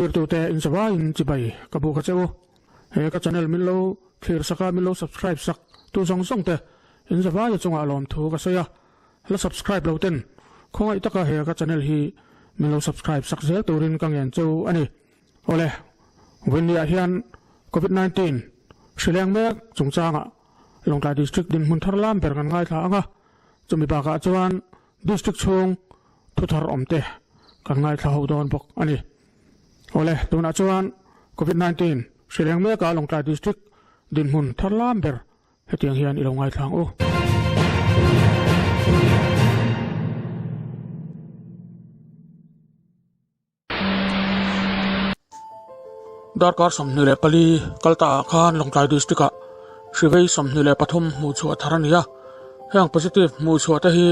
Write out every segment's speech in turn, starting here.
Thlirtute inzavaiin chibai ka buk a che u. He ka channel min lo thlir sak a, min lo subscribe sak tu zawng zawng te inzavaia chungah lawmthu ka sawi a. La subscribe lo ten khawngaih taka he ka channel hi min lo subscribe sak zel turin ka ngen chu a ni. Awle, Winnie-ah hian Covid 19 hri leng mek chungchangah Lawngtlai District dinhmun thar lam ber kan ngaithla ang a, chumi bakah chuan District chhung thu thar awm te kan ngaithla ho dawn bawk a ni. Awle, tunah chuan Covid 19 hri leng meka Lawngtlai District dinhmun thar lam ber Hetiang hian i lo ngaithla ang u. Darkar 24 kal ta ah khan Lawngtlai District ah hrivei 23 hmuh chhuah thar a ni a. Heng positive hmuh chhuah te hi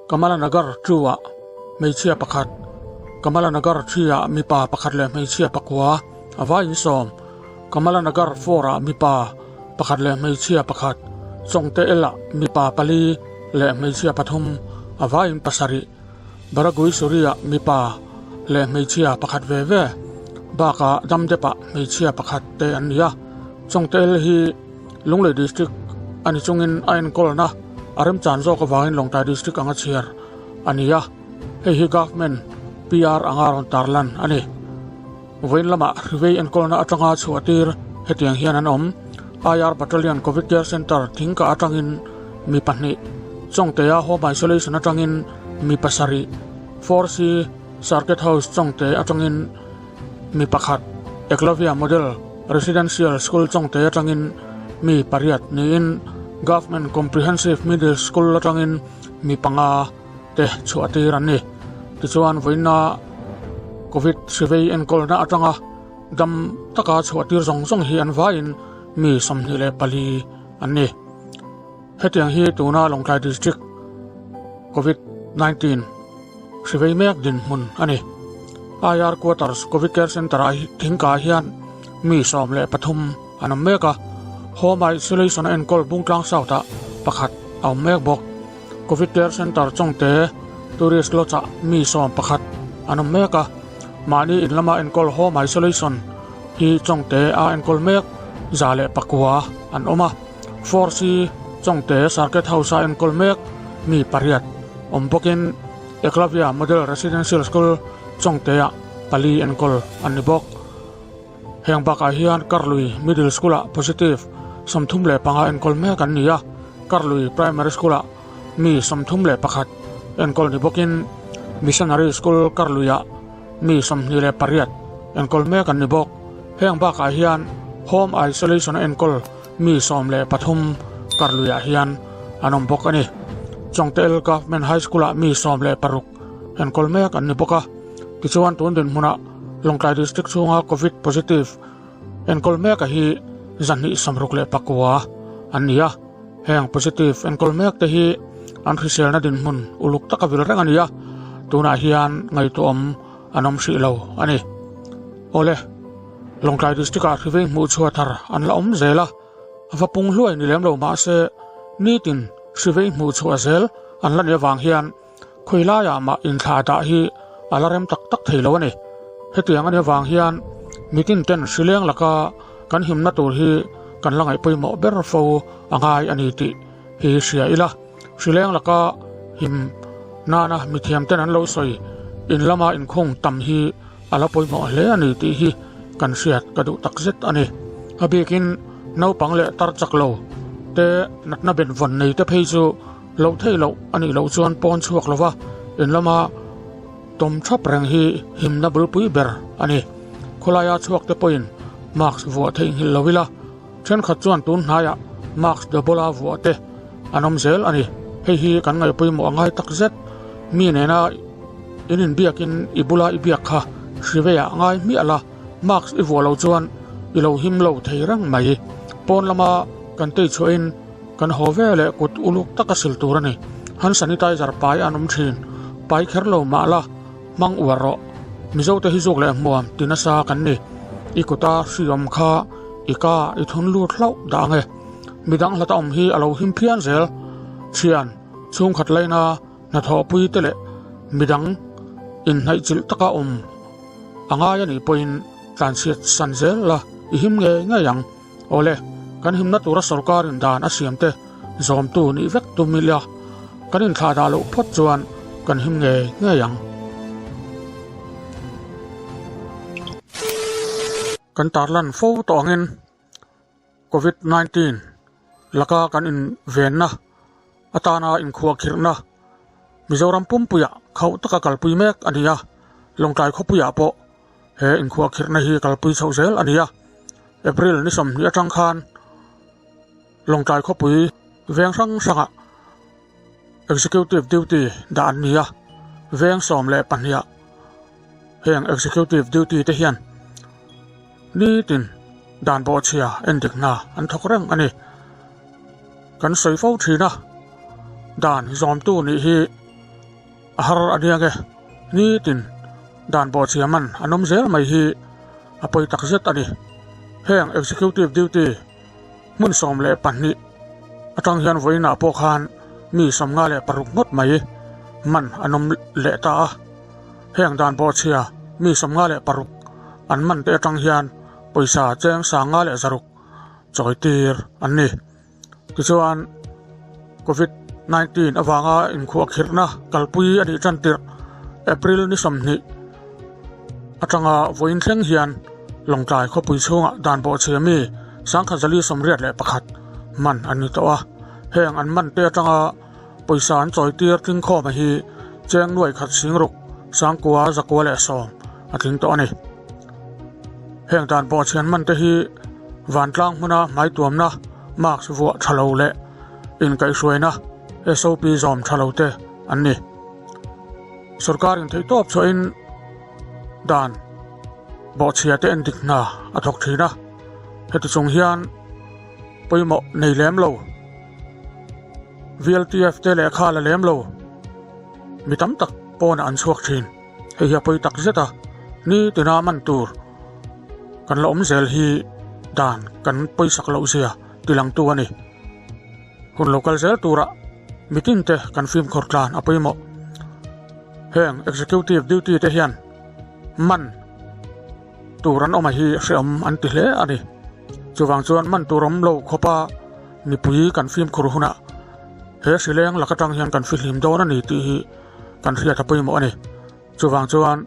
Kamala Nagar 2 ah hmeichhia pakhat, Kamala Nagar 3 ah mipa pakhat leh hmeichhia pakua a vaiin sawm, Kamala Nagar 4 ah mipa pakhat leh hmeichhia pakhat, Chawngte Elah mipa pali leh hmeichhia pathum, a vaiin pasarih, Baraguisuri-ah mipa leh hmeichhia pakhat ve ve, bakah Damdep-ah hmeichhia pakhat te an ni a. Chawngte El hi Lunglei District a ni chungin a enkawlna a remchan zawk avangin Lawngtlai District anga chhiar a ni a, hei hi Government PR anga rawn tarlan a ni. Vawiin lamah hrivei enkawlna atanga chhuah tir hetiang hian an awm. IR Battalion Covid Care Centre Thingka atangin mi pahnih, Chawngtea Home Isolation atangin mi pasarih, 4C Circuit House Chawngte atangin mi pakhat, Eklavya Model Residential School Chawngte atangin mi pariat niin Government Comprehensive Middle School atangin mi panga te chhuah tir an ni. Tichuan vawiinna Covid hrivei enkawlna atanga dam taka chhuah tir zawng zawng hi an vaiin mi 24 an ni. Hetiang hi tuna Lawngtlai District Covid 19 hrivei mek dinhmun a ni. IR Quarters Covid Care Centre ah thingkah hian mi 13 an awm mek a, Home Isolation a enkawl Bungtlang South ah pakhat a awm mek bawk. Covid Care Centre Chawngte Tourist Lodge ah mi 11 an awm mek a, mahni in lama enkawl Home Isolation hi Chawngte a enkawl mek 109 an awm a, 4C Chawngte Circuit House a enkawl mek mi pariat awm bawkin Eklavya Model Residential School Chawngte ah pali enkawl an ni bawk. Heng bakah hian Karlui Middle School-ah positive 35 enkawl mek an ni a, Karlui Primary School-ah mi 31 enkawl ni bawkin Missionary School Karluiah mi 28 enkawl mek an ni bawk. Heng bakah hian Home Isolation a enkawl mi 13 Karluiah hian an awm bawk a ni. Chawngtel Government High School-ah mi 16 enkawl mek an ni bawk a, tichuan tun dinhmunah Lawngtlai District chhunga Covid positive enkawl meka hi 269 an ni a, heng positive enkawl mek te hi an hriselna dinhmun uluk taka vil reng a ni a, tunah hian ngaihtuahawm an awm hrih lo a ni. Awle, Lawngtlai District ah hrivei hmuh chhuah thar an la awm zel a, a va pung hluai ni lem lo mahse nitin hrivei hmuh chhuah zel an la ni avang hian Khawi laiah mah inthlah dah hi a la rem tak tak thei lo a ni. Hetiang a nih avang hian mitin ten hrileng laka kan himna tur hi kan la ngaih pawimawh ber fo a ngai a ni tih hi hria ila. Hrileng laka him nana mithiam ten an lo sawi in lama inkhung tam hi a la pawimawh hle a ni tih hi kan hriat ka duh tak zet a ni. A bikin naupang leh tar chak lo te natna benvawn nei te phei chu Loh theih loh a nih loh chuan pawn chhuak lova in lama tawm thap reng hi himna bulpui ber a ni. Khawlaia chhuak te pawhin mask vuah theihnghilh lo ila, thenkhat chuan tun hnaiah mask double-a vuah te an awm zel a ni. Hei hi kan ngaihpawimawh a ngai tak zet. Mi nena in inbiakin i bula i biak kha hriveiah ngai hmiah la, mask i vuah loh chuan i lo him lo thei reng mai. Pawn lama kan tei chhuahin Kan haw ve leh kut uluk taka sil tur a ni. Hand sanitizer pai an awm thin. Pai kher lo mah la, hmang uar rawh. Mizote hi zuk leh hmuam ti nasa kan ni. I kuta hri awm kha i ka i thun lut hlauh dah ang e. Midang hlata awm hi a lo him phian zel. Thian, chhungkhat laina hnathawhpui te leh midang inhnaihchilh taka awm. A ngai a nih pawhin tlanchhiat san zel la i him ngei ngei ang. Awle, kan himna tura sorkarin dan a siam te zawmtu nih vek tum ila, kan inthlah dah loh phawt chuan kan him ngei ngei ang. Kan tarlan fo tawh angin Covid 19 laka kan invenna atana inkhuahkhirhna Mizoram pumpuiah khauh taka kalpui mek a ni a, Lawngtlai khawpuiah pawh he inkhuahkhirhna hi kalpui chhoh zel a ni a. April ni 20 atang khan Lawngtlai khawpui veng hrang hrangah Executive Duty dah an ni a, veng 12 ah heng Executive Duty te hian nitin dan bawhchhia endik hna an thawk reng a ni. Kan sawi fo thin a, dan zawmtu nih hi a har a nia nge, nitin dan bawhchhia man an awm zel mai hi a pawi tak zet a ni. Heng Executive Duty hmun 12 atang hian vawiinah pawh khan mi 56 ngawt mai man an awm leh ta a. Heng dan bawhchhia mi 56 an man te atang hian pawisa cheng 5,600 chawi tir an ni. Tichuan, Covid 19 avanga inkhuahkhirhna kalpui a nih tan tirh April ni 20 atanga vawiin thleng hian Lawngtlai khawpui chhungah dan bawhchhia mi 1481 man an ni tawh a. Heng an man te atanga pawisa an chawi tir tlingkhawma hi cheng nuai khat singruk 9,910 a tling tawh a ni. Heng dan bawhchhian man te hi vantlang hmuna hmaituamna, mask vuah tha lo leh inkaihhruaina SOP zawm tha lo te an ni. Sorkarin theihtawp chhuahin dan bawhchhia te endik hna a thawk thin a, heti chung hian pawimawh nei lem lo VLTF te lehkha la lem lo mi tam tak pawnah an chhuak thin. Hei hi a pawi tak zet a, ni tina man tur kan la awm zel hi dan kan pawisak loh zia tilangtu a ni. Hun lo kal zel turah mitin te kan fimkhur tlan a pawimawh. Heng executive duty te hian man tur an awm a hi hreawm an ti hle a ni. Chuvang chuan man tur awm lo khawpa mipui kan fimkhur hunah he hrileng lak atang hian kan fihlim dawn a ni tih hi kan hriat a pawimawh a ni. Chuvang chuan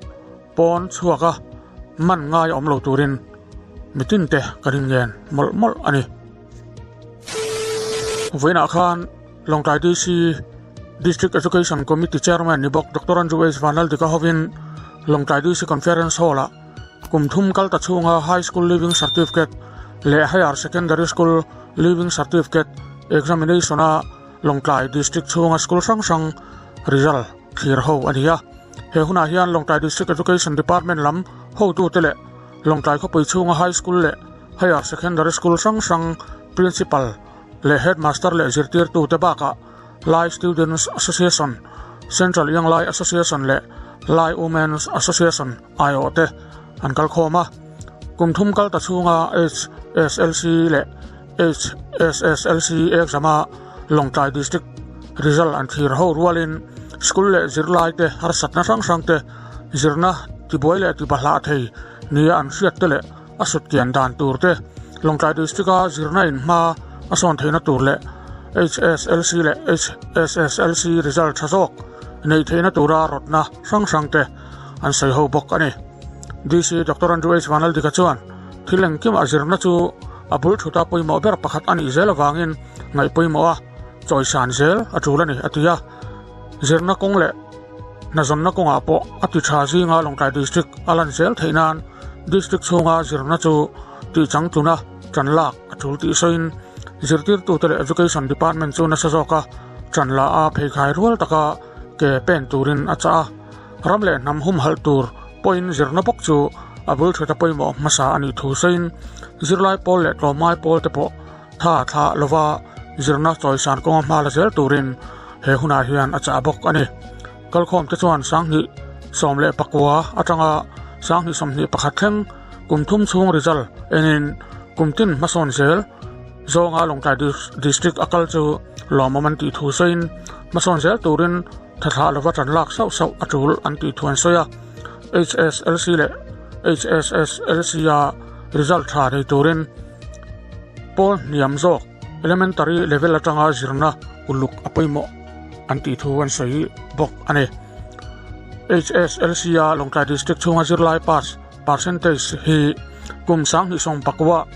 pawn chhuaka man ngai awm lo turin mitin te kan inngen mawlh mawlh a ni. Vawiinah khan Lawngtlai DC District Education Committee Chairman ni bawk Doctor Anju H Vanlaldika hovin Lawngtlai DC Conference Hall-ah kum thum kal ta chhunga High School Leaving Certificate leh Higher Secondary School Leaving Certificate Examination-a Lawngtlai District chhunga school hrang hrang result thlir ho a ni a. He hunah hian Lawngtlai District Education Department lam hotute leh Lawngtlai khawpui chhunga High School leh Higher Secondary School hrang hrang Principal leh Headmaster leh zirtirtute bakah Lai Students Association, Central Young Lai Association leh Lai Women's Association aiawhte an kalkhawm a. Kum thum kal ta chhunga HSLC leh HSSLC exam-a Lawngtlai District result an thlir ho rualin school leh zirlaite harsatna hrang hrangte zirna tibuai leh tibahlah thei nia an hriatte leh a sutkian dan turte Lawngtlai District-a zirna in hma a sawn theihna tur leh HSLC leh HSSLC result tha zawk neih theihna tura rawtna hrang hrangte an sawi ho bawk a ni. DC Doctor Andrew H Vanlaldika chuan thil engkimah zirna chu a bul thuta pawimawh ber pakhat a nih zel avangin ngaih pawimawh a chawisan zel a tul a ni a ti a. Zirna kawng leh hnazawnna kawngah pawh a ti tha zinga Lawngtlai District a lan zel theih nan District chhunga zirna chu tihchangtluna tan lak a tul tih sawiin zirtirtute leh Education Department chu nasa zawka tan la a pheikhai rual taka ke pen turin a chah a. Ram leh hnam humhalh tur pawhin zirna bawk chu a bul thut a pawimawh hmasa a nih thu sawiin zirlai pawl leh tlawmngai pawl te pawh tha thlah lova zirna chawisan kawnga hma la zel turin he hunah hian a chah bawk a ni. Kalkhawm te chuan 2019 atanga 2021 thleng kum thum chhung result enin kum tin hmasawn zel zawnga Lawngtlai District a kal chu lawmawm an tih thu sawiin hmasawn zel turin Tha thlah lova tan lak sauh sauh a tul an tih thu an sawi a. HSLC leh. HSSLC-a result tha nei turin pawl hniam zawk elementary level atanga zirna uluk a pawimawh an tih thu an sawi bawk a ni. HSLC-a Lawngtlai District chhunga zirlai pass percentage hi kum 2019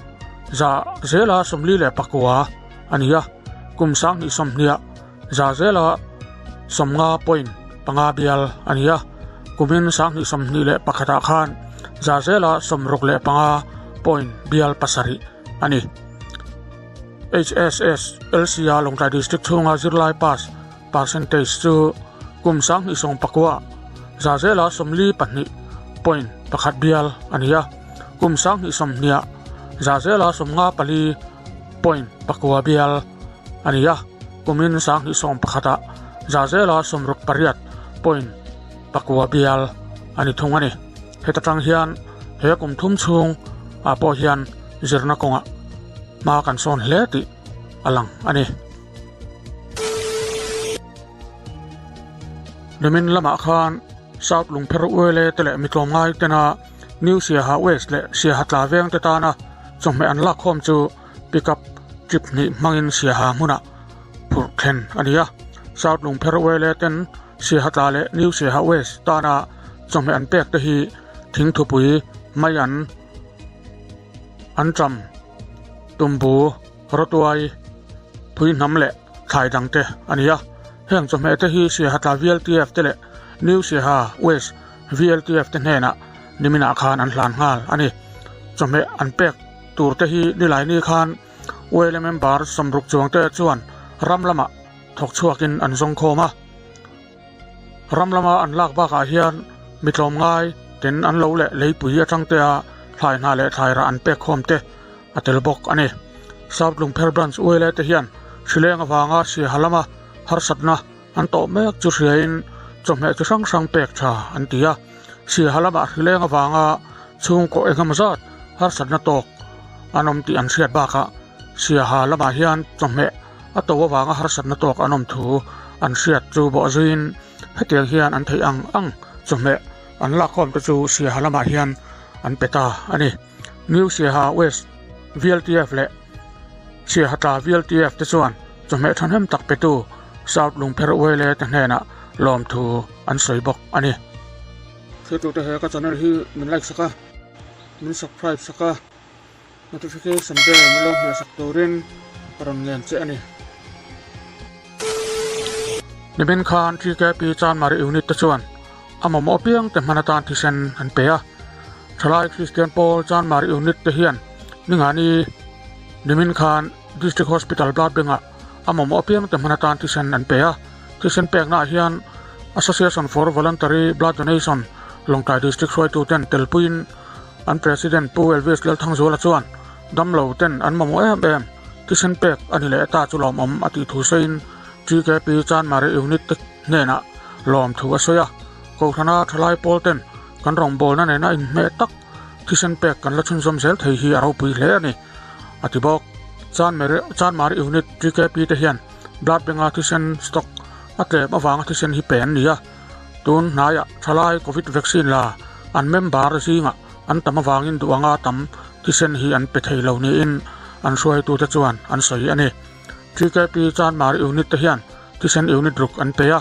za zela 44 a ni a, kum 2020 za zela 50.5 bial a ni a, kumin 2021 ah khan za zela 65 point bial pasarih a ni. HSSLC-a Lawngtlai District chhunga zirlai pass percentage chu kum 2019 za zela 42 point pakhat bial a ni a, kum 2020 za zela 54 point pakua bial a ni a, kumin 2021 ah za zela 68 point pakua bial a ni thung a ni. Heta tang hian he kum thum chhung ah pawh hian zirna kawngah hma kan sawn hle tih a lang a ni. Nimin lamah khan South Lungpher Uele te leh mitlawmngai tena New Siaha West leh Siaha Tla veng te tana chawhmeh an lakkhawm chu pickup trip hnih hmangin Siaha hmunah phurh thlen a ni a. South Lungpher Uele ten Siaha Tla leh New Siaha West tana chawhmeh an pek te hi thingthupui mai an an ṭam tumbu rawtuai phui hnam leh thlai dang te a ni a. Heng chawhmeh te hi Siaha Tla VLTF te leh New Siaha West VLTF te hnenah niminah khan an hlan nghal a ni. Chawhmeh an pek tur te hi nilaini khan YLA member sawmruk chuang te chuan ram lamah thawk chhuakin an zawng khawm a. Ram lama an lak bakah hian mi tlawmngai ten an lo leh leipui atang te a thlai hna leh thlai rah an pek khawm te a tel bawk a ni. South Lungpher Branch YLA te hian hrileng avanga Siaha lama harsatna an tawh mek chu hriain chawhmeh chi hrang hrang pek tha an ti a. Siaha lamah hrileng avanga chhungkaw engemaw zat harsatna tawk an awm tih an hriat bakah Siaha lamah hian chawhmeh a to avanga harsatna tawk an awm thu an hriat chu bawh zuiin hetiang hian an theih ang ang chawhmeh an lakkhawm te chu Siaha lamah hian an pe ta a ni. New Siaha West VLTF leh Siaha Tla VLTF te chuan chawhmeh thahnem tak petu South Lungpher YLA te hnenah lawmthu an sawi bawk a ni. Thiltute he ka channel hi min like sak a, min subscribe sak a, notification bell min lo hmeh sak turin ka rawn ngen che a ni. Nimin khan TKP Chanmari unit te chuan a mamawh apiang te hman atan thisen an pe a. Thalai Kristian Pawl Chanmari unit te hian ningani nimin khan District Hospital Blood Bank ah a mamawh apiang te hman atan thisen an pe a. Thisen peknaah hian Association for Voluntary Blood Donation Lawngtlai District hruaitu ten telpuiin An President Pu Elvis Lalthangzuala chuan damlo ten an mamawh em em thisen pek a ni leh ta chu lawmawm a tih thu sawiin TKP Chanmari Unit te hnenah lawm thu a sawi a. Kohhrana thalai pawl ten kan rawngbawlna nena inhmeh tak thisen pek kan la chhunzawm zel thei hi a ropui hle a ni, a ti bawk. Chanmari Unit TKP te hian Blood Bank-a thisen stock a tlem avanga thisen hi pe an ni a. Tun hnaiah thalai Covid vaccine la an member zingah an tam avangin duh anga tam thisen hi an pe thei lo niin an hruaitute chuan an sawi a ni. TKP Chanmar unit te hian thisen unit ruk an pe a,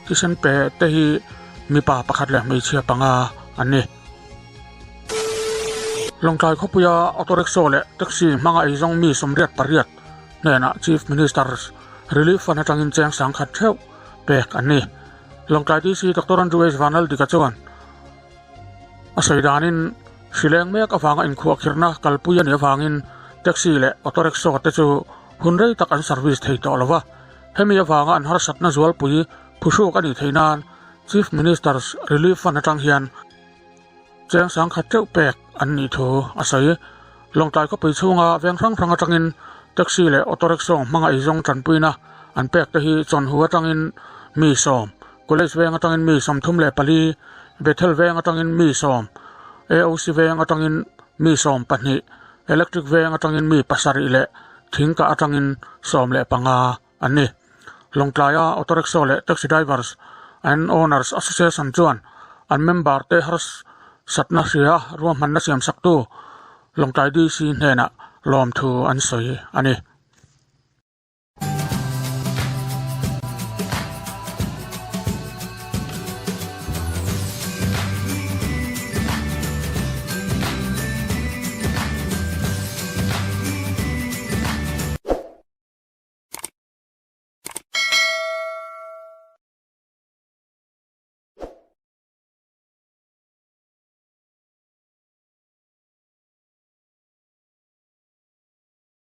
thisen pe te hi mipa pakhat leh hmeichhia panga an ni. Lawngtlai khawpuia auto rickshaw leh taxi hmanga eizawng mi 88 hnenah Chief Minister's Relief Fund atangin cheng sangkhat theuh pek an ni. Lawngtlai DC Doctor Andrew H Vanlaldika chuan a sawi danin hrileng mek avanga inkhuahkhirhna kalpui a nih avangin taxi leh auto rickshaw te chu hun rei tak an service thei tawh lo va, hemi avanga an harsatna zualpui phuhruk a nih theih nan Chief Minister's Relief Fund atang hian cheng sangkhat teuh pek an nih thu a sawi. Lawngtlai khawpui chhunga veng hrang hrang atangin taxi leh auto rickshaw hmanga eizawng tanpuina an pek te hi Chawnhu atangin mi sawm, College veng atangin mi 34, Bethel veng atangin mi sawm, AOC veng atangin mi 12, Electric veng atangin mi pasarih leh Thingkah atangin 15 an ni. Lawngtlaia Auto Rickshaw leh Taxi Drivers and Owners Association chuan an member te. Satna hria ruahmanna siamsaktu Lawngtlai DC hnenah lawmthu an sawi a ni.